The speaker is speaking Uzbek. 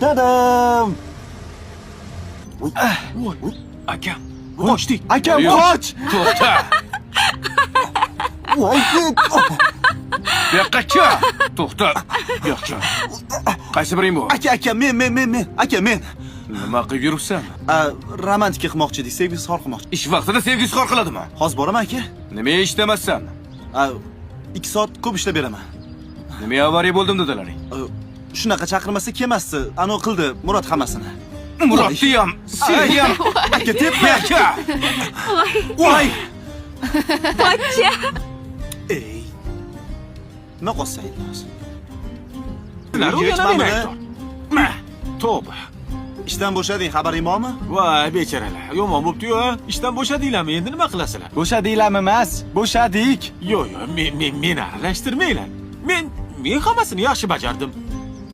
Tadam! Akam, qochdik. Akam, Yo'q. qoch! To'xta. Voy! Bu yoqqa kel. To'xta. Bu yoqqa. Qaysi biring bu? Aka, aka, men, men, men, men. Aka, men. Nima qilib yuribsan? A, romantika qilmoqchi edik, sevgi izhor qilmoqchi. Ish vaqtida sevgi izhor qiladimi? Hozir boraman, aka. Nima eshitamassan? A, 2 soat ko'p ishlab beraman. Nima avariya bo'ldim dedilaring? A, shunaqa chaqirmasa kelmasdi. Ano qildi Murod hammasini. Murodni ham, seni ham. Aka, tepma. Aka. Voy! Pochcha. Ey. Nima qolsa endi hozir? Yana men aybdor. Tavba. Ishdan bo'shading, xabaring bormi? Voy bechoralar. Yomon bo'pti-yu, a? Ishdan bo'shadinglarmi? Endi nima qilasizlar? Bo'shadinglarmi emas, bo'shadik. Yo'q, yo'q, men meni aralashtirmanglar. Men hammasini yaxshi bajardim.